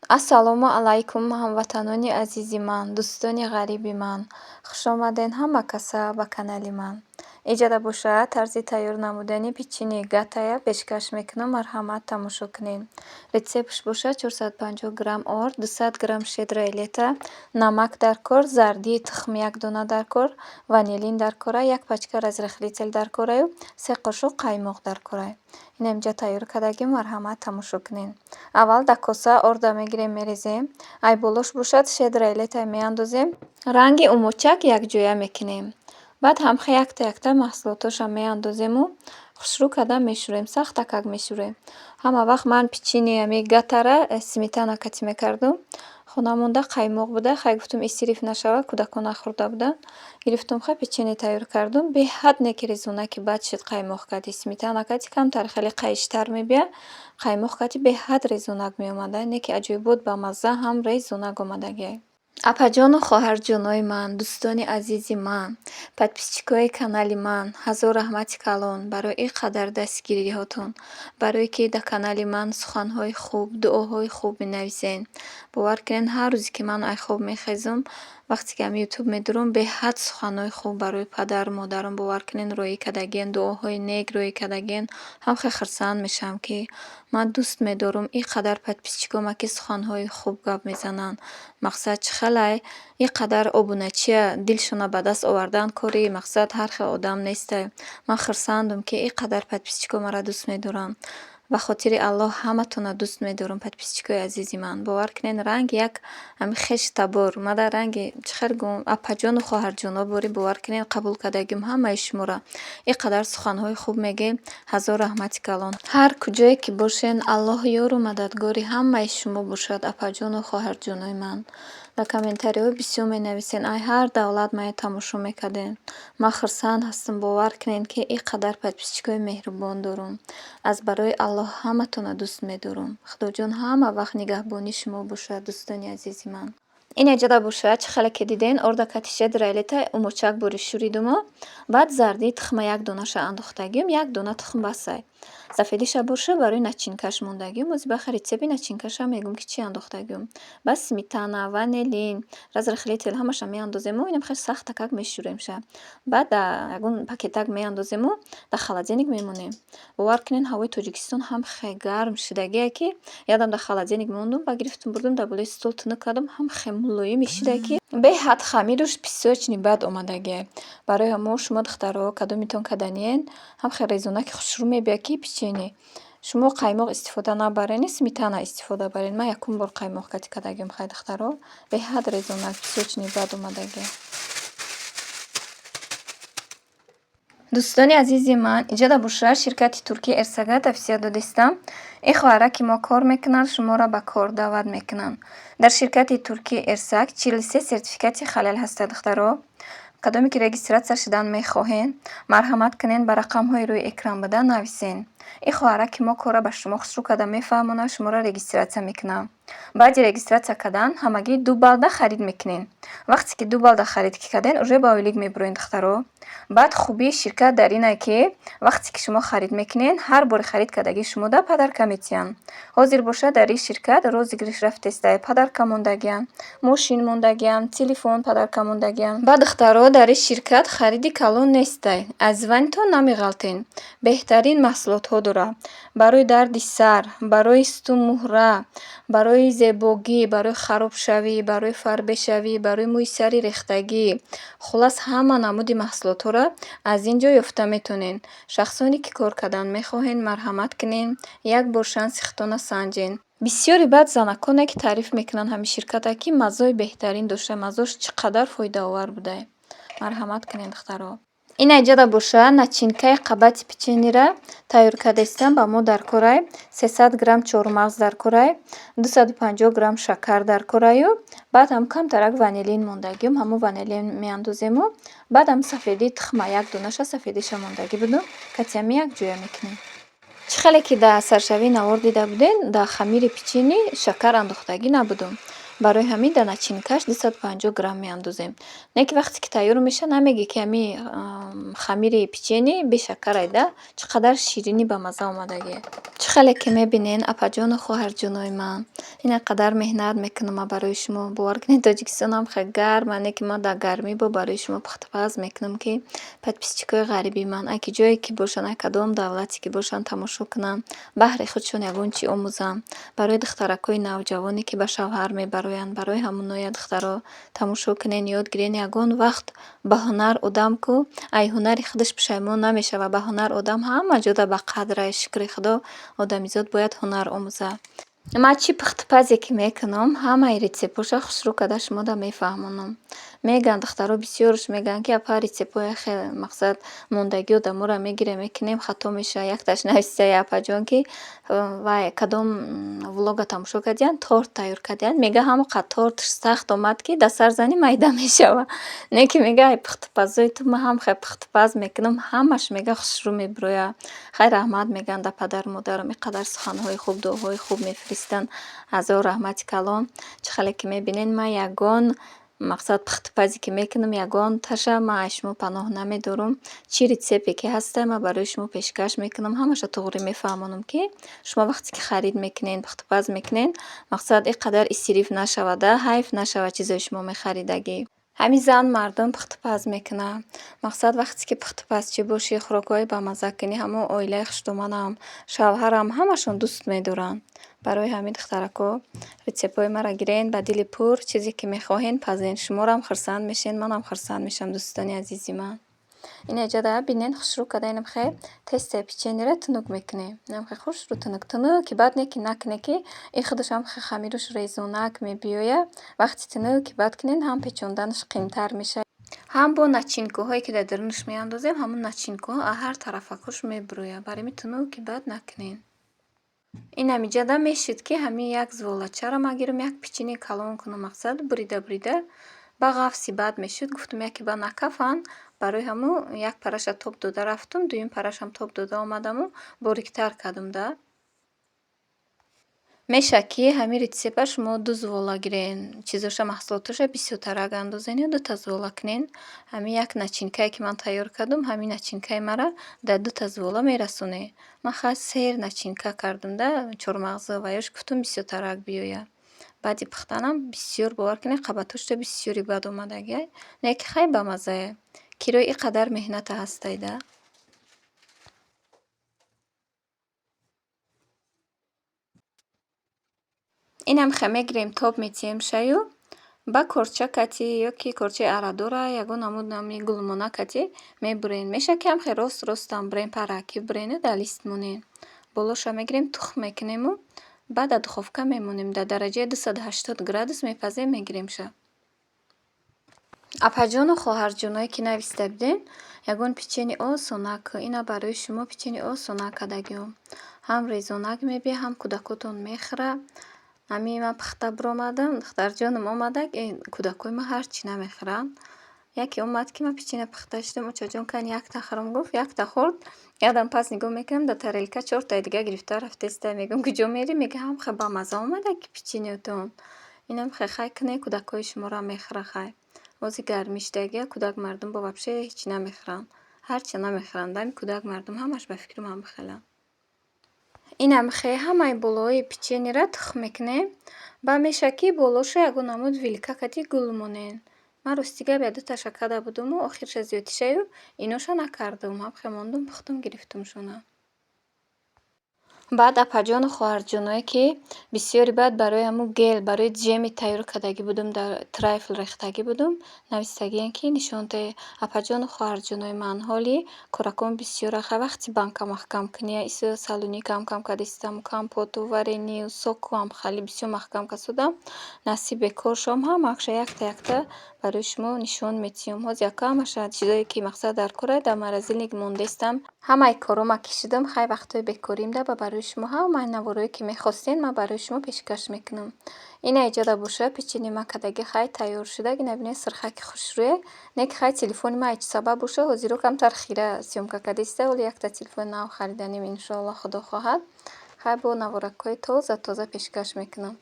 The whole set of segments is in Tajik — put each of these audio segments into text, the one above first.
Ассалому алайкум, ҳамватанони азизи ман, дӯстони ғариби ман. Хушомаден ҳама каса ба канали ман. Иҷода бошад, тарзи тайёр намудани печенье гатая пешкаш мекунам, марҳамат, тамошо кунед. Рецептш бошад: 450 грамм орд, 200 грамм щедрое лето, намак дар кор, зардии тухм як дона дар кор, ванилин дар кора, як пачка разрыхлитель дар кораю, се қошуқ қаймоқ дар корай. Ина инҷа тайёр кардагим, марҳамат, тамошо кунед. Аввал дар коса орда мегирем, мерезем. Ай болош бошад, щедрое лето меандозем. Ранги умочак якҷоя мекунем. Баъд ҳамхе якта якта маҳсулотоша меандозему хушрӯ карда мешӯрем, сахтакак мешӯрем. Ҳама вақт ман печенье ами гатара сметана кати мекардум. Хонамонда қаймоқ буда, хай, гуфтум, исриф нашавад, кӯдакон нахӯрда буданд. Гирифтум, хай, печенье тайёр кардум. Беҳад неки резунаки бад шуд қаймоқ кати. Сметана кати камтар хеле қайиштар мебиёд. Қаймоқ кати беҳад резунак меомада, неки аҷоибот, бамазза ҳам резунак омадагиай. Апаҷону хоҳарҷонои ман, дӯстони азизи ман, подписчикои канали ман, ҳазор раҳмати калон барои ин қадар дастгириҳотон, барое ки дар канали ман суханҳои хуб, дуоҳои хуб менависен. Бовар кунед, ҳар рӯзе ки ман ай хоб мехезам, вақте ки ами ютуб медурам, беҳад суханҳои хуб барои падару модарам, бовар кунед, роӣ кардагиен, дуоҳои нек роӣ кардагиен. Ҳам хеле хурсанд мешавам, ки ман дӯст медорам ин қадар подписчикома, ки суханҳои хуб гап мезананд. Мақсад чӣ хелай, ин қадар обуначия дилшона ба даст овардан кори, мақсад, ҳар хел одам нестай. Ман хурсандам, ки ин қадар подписчико маро дӯст медоранд. Ба хотири Аллоҳ ҳаматонро дӯст медорам, подписчикои азизи ман. Бовар кунед, ранги як ҳами хешу табор, мада ранги, чӣ хел гӯм, апаҷону хоҳарҷоно борӣ, бовар кунед, қабул кардагим ҳамаи шуморо. Ин қадар суханҳои хуб мегӯед, ҳазор раҳмати калон. Ҳар куҷое ки бошен, Аллоҳ ёру мададгори ҳамаи шумо бошад, апаҷону хоҳарҷонои ман. Дар комментариҳо бисёр менависен, ай ҳар давлат мая тамошо мекардем. Ман хурсанд ҳастам, бовар кунед, ки ин қадар подписчикои меҳрубон дорум. Аз барои Аллоҳ ҳаматонро дӯст медорам. Худоҷон ҳама вақт нигаҳбони шумо бошад, дӯстони азизи ман. Ин эҷода бошад, чӣ хеле ки диден, орда кати щедрое лето умочак бори шӯридуму баъд зардии тухма як донаша андохтагиюм, як дона тухм басай. Сафедиша боша, барои начинкаш мондагиюм. Ози баха рецепти начинкаша мегӯм, ки чӣ андохтагиюм. Баъд сметана, ванилин, разрыхлитель ҳамаша меандозему инам хеле сахтакак мешӯремша. Баъд ягон пакетак меандозему дар холодильник мемонем. Бовар кунед, ҳавои Тоҷикистон ҳам хе гарм шудагие, ки ядам дар холодильник мондум, баъд гирифтум, бурдум, дар болои стол тунук кардам, ҳам хе мулоим шуда, ки беҳад хамируш песочный бад омадагиай. Барои ҳамо шумо, духтаро, кадомитон каданиен, ҳам хе резунаки хушрӯ мебиёд, ки печенье. Шумо қаймоқ истифода набарен, сметана истифода барен. Ман якум бор қаймоқ кати кардагиам, хай, духтаро, беҳад резунак песочный бад омадагиай. Дӯстони азизи ман, иҷода бошад, ширкати туркии Эрсага тавсия додистам. Ин хоҳара, ки мо кор мекунанд, шуморо ба кор даъват мекунанд. Дар ширкати туркии Эрсак 43 сертификати халал ҳастад, духтаро. Кадоме ки регистрация шудан мехоҳед, марҳамат кунед, ба рақамҳои рӯи экран буда нависен. Ин хоҳара, ки мо корро ба шумо хушрӯ карда мефаҳмонад, шуморо регистрация мекунад. Баъди регистрация кардан ҳамагӣ 2 балда харид мекунед. Вақте ки 2 балда харид ки карден, уже ба ойлик мебуроед, духтаро. Баъд хубии ширкат дар ине, ки вақте ки шумо харид мекунед, ҳар бори харид кардагии шумода подарка метиҳанд. Ҳозир бошад, дар ин ширкат розыгрыш рафтестай, подарка мондагианд, мошин мондагианд, телефон подарка мондагианд. Баъд, духтаро, дар ин ширкат хариди калон нестай, аз ванитон намеғалтен. Беҳтарин маҳсулотҳо дорад. Барои дарди сар, барои сутунмуҳра, барои зебогӣ, барои харобшавӣ, барои фарбешавӣ, барои мӯи сари рехтагӣ. Хуллас, ҳама намуди маҳсулотҳоро аз ин ҷо ёфта метавонед. Шахсоне ки кор кардан мехоҳед, марҳамат кунед, як бор шанси худтонро санҷед. Бисёри баъд занаконе ки таъриф мекунанд ҳамин ширката, ки маззои беҳтарин дошта, маззош чӣ қадар фоидаовар будае. Марҳамат кунед, духтаро. Ин айҷода бошад, начинкаи қабати печеньера тайёр кардаистам, ба мо дар корай 300 грамм чормағз дар корай, 250 грамм шакар дар кораю, баъд ҳам камтарак ванилин мондагиюм, ҳамон ванилин меандозему, баъд ҳам сафедии тухма як донаша сафедиша мондагӣ буду, катиами якҷоя мекунем. Чӣ хеле ки дар саршавии навор дида будем, дар хамири печенье шакар андохтагӣ набудум. Барои ҳамин дар начинкаш 250 грамм меандозем. Не ки вақте ки тайёр мешавад, намегӯӣ, ки ҳамин хамири печенье бешакарай да, чӣ қадар ширинӣ, бамазза омадагиа. Чӣ хеле ки мебинен, апаҷону хоҳарҷонои ман, ин қадар меҳнат мекунам ман барои шумо. Бовар кунед, Тоҷикистонам хеле гарм, не ки ман дар гармӣ бо барои шумо пухтупаз мекунам, ки подписчикои ғариби ман ай ки ҷое ки бошанд, ай кадом давлате ки бошанд, тамошо кунанд, баҳри худшон ягон чӣ омӯзанд. Барои духтаракҳои навҷавоне, ки ба шавҳар мебароянд, барои ҳамоное, духтаро, тамошо кунен, ёд гирен. Ягон вақт ба ҳунар одам ку ай ҳунари худаш пушаймон намешавад. Ба ҳунар одам ҳама ҷода ба қадрай. Шукри Худо, одамизод бояд ҳунар омӯзад. Ман чӣ пухтупазе ки мекунам, ҳамаи рецептҳоша хушрӯ карда шумода мефаҳмонам. Мегӯянд духтаро, бисёрш мегӯянд, ки апа, рецептҳоя хеле, мақсад, мондагӣ одаморо мегирем, мекунем, хато мешавад. Якташ нависитае, апаҷон, ки вай кадом влога тамошо кардиянд, торт тайёр кардиянд. Мега, ҳамон қад тортш сахт омад, ки дар сар зани майда мешавад. Не ки мега, ай пухтупазои ту ман ҳам хел пухтупаз мекунам, ҳамаш, мега, хушрӯ мебирояд. Хай, раҳмат мегӯянд да падару модарам, ин қадар суханҳои хуб, дуоҳои хуб мефиристанд. Ҳазор раҳмати калон. Чӣ хеле ки мебинед, ман ягон, мақсад, пухтупазе ки мекунам, ягонташа ман аз шумо паноҳ намедорам. Чӣ рецепте ки ҳаста, ман барои шумо пешкаш мекунам, ҳамаша туғрӣ мефаҳмонам, ки шумо вақте ки харид мекунед, пухтупаз мекунед, мақсад, ин қадар исриф нашавада, ҳайф нашавад чизои шумо мехаридагӣ. Ҳамин зан мардум пухтупаз мекунад. Мақсад, вақте ки пухтупазчӣ бошӣ, хӯрокҳои бамазза кунӣ, ҳамон оилаи хушдоманам, шавҳарам, ҳамашон дӯст медоранд. Барои ҳамин, духтарако, рецептҳои маро гирен, ба дили пур чизе ки мехоҳен, пазен. Шуморам хурсанд мешен, манам хурсанд мешавам, дӯстони азизи ман. Ина бинен, хушрӯ карда инам хе тестаи печеньеро тунук мекунем. Инам хе хушрӯ тунук. Тунуки баъд не ки накунед, ки ин худашам хе хамируш резонак мебиёяд. Вақти тунуки баъд кунед, ҳам печонданаш қимтар мешавад, ҳам бо начинкаҳое ки дар дарунаш меандозем, ҳамон начинкаҳо аз ҳар тарафакош мебирояд. Барои ҳамин тунуки баъд накунед. Ин ҳамиҷада мешуд, ки ҳамин як зволачаро ман гирам, як печенье калон кунам, мақсад, бурида бурида ба ғафси бад мешуд. Гуфтам, яке ба накафанд, барои ҳамун як параша тоб дода рафтум, дуюм парашам тоб дода омадаму бориктар кардум да. Мешавад, ки ҳамин рецепта шумо ду звола гирен, чизоша, маҳсулотоша бисёртарак андозен ё дута звола кунен. Ҳамин як начинкае, ки ман тайёр кардум, ҳамин начинкаи мара дар дута звола мерасонед. Ман хай сер начинка кардум да, чормағзу ва ёш, гуфтум, бисёртарак биёяд. Баъди пухтанам бисёр, бовар кунед, қабатҳошда бисёри бад омадагиай. Не ки хай бамаззае. Кирои ин қадар меҳната ҳастай да. Инам хе мегирем, тоб метиҳем шаю, ба корча кати ё ки корчаи арадора, ягон намуд нами гулмона кати мебурем. Мешавад, ки ҳам хе рост ростам бурем, парраки бурену дар лист монем. Болоша мегирем, тухм мекунему, баъд дар духовка мемонем. Дар дараҷаи 280 градус мепазем, мегиремша. Апаҷону хоҳарҷоное, ки нависта буден, ягон печенье осонак, ина барои шумо печенье осонак кардагиҳом. Ҳам резонак мебиёд, ҳам кӯдакотон мехӯрад. Ҳамин ман пухта биромадам, духтарҷонам омада, кӯдакои ман ҳарчи намехӯранд. Яке омад, ки ман печенье пухта шудам, очаҷон, кани якта хӯрам, гуфт, якта хӯрд. Якдам пас нигоҳ мекунам, дар тарелка чортаи дига гирифта рафтеста. Мегӯям, куҷо мерӣ? Мега, ҳам хе бамазза омада ки печеньетон. Инам хе хай кунед, кӯдакҳои шуморо мехӯрад хай. Ҳозир гармӣ шудагия, кӯдак мардум бо вообще ҳеҷ намехӯранд. Ҳарчи намехӯранд. Ҳамин кӯдак мардум ҳамаш ба фикрум ҳам бихеланд. Инам хе ҳамаи болоҳои печеньеро тухм мекунем. Баъд мешавад, ки болоша ягон намуд вилка кати гул монем. Ман рости гап, як дуташа карда будуму охирша зиёдтишаю иноша накардум. Ҳам хе мондум, пухтум, гирифтумшона. Баъд, апаҷону хоҳарҷоное, ки бисёри баъд барои ҳамун гел, барои ҷеми тайёр кардагӣ будум, дар трайфл рехтагӣ будум, навистагиен, ки нишон диҳед. Апаҷону хоҳарҷонои ман, ҳоли коракон бисёра. Хай, вақти банка маҳкам кунӣ, исо салуни кам кам кардистам, компоту, варению, соку ҳам хеле бисёр маҳкам касудам. Насиб бекор шавам, ҳамаша якта якта барои шумо нишон метиҳам. Ҳозир яка ҳамаша чизое, ки, мақсад, дар кора, дар морозильник мондестам. Ҳамаи корома кишидам, хай, вақтҳои бекоримда ба барои шумо ҳамаи наворое, ки мехостен, ман барои шумо пешкаш мекунам. Ина иҷода боша, печенье ман кардагӣ хай тайёр шуда. Ина бинед, сирхаки хушрӯе. Не ки хай телефони ман ҳеҷ сабаб боша, ҳозиро камтар хира съёмка кардиста. Ҳоло якта телефони нав хариданем, иншоалло, худо хоҳад. Хай, бо наворакҳои тоза тоза пешкаш мекунам.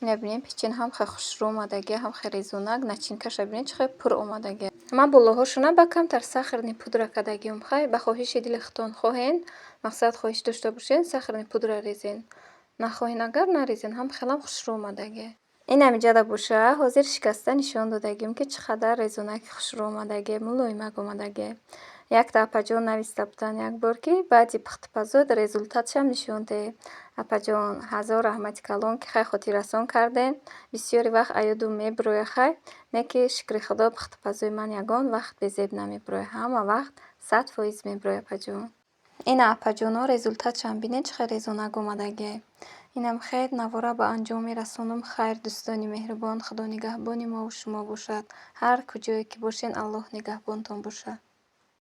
Ина бинед, печенье ҳам хеле хушрӯ омадагӣ, ҳам хеле резонак, начинкаша бинед, чӣ хел пур омадагӣ. Ман болоҳошона ба камтар сахарный пудра кардагиам. Хай, ба хоҳиши дили худтон, хоҳен, мақсад, хоҳиш дошта бошен, сахарный пудра резен, нахоҳен агар, нарезен, ҳам хелам хушрӯ омадагӣ. Ин ҳамиҷада боша, ҳозир шикаста нишон додагим, ки чӣ қадар резонаки хушрӯ омадагӣ, мулоимак омадагӣ. Якта апаҷон нависта буданд як бор, ки баъди пухтупазот результатшам нишон деҳ. Апаҷон, ҳазор раҳмати калон, ки хай хотиррасон кардем. Бисёри вақт аёдум мебирояд, хай, не ки, шукри Худо, пухтупазои ман ягон вақт безеб намебирояд, ҳама вақт 100% мебирояд, апаҷон. Ина, апаҷоно, результатшам бинед, чӣ хел резонак омадагӣ. Инам хел навора ба анҷом мерасонам. Хайр, дӯстони меҳрубон, Худо нигаҳбони мову шумо бошад. Ҳар куҷое ки бошен, Аллоҳ нигаҳбонтон бошад.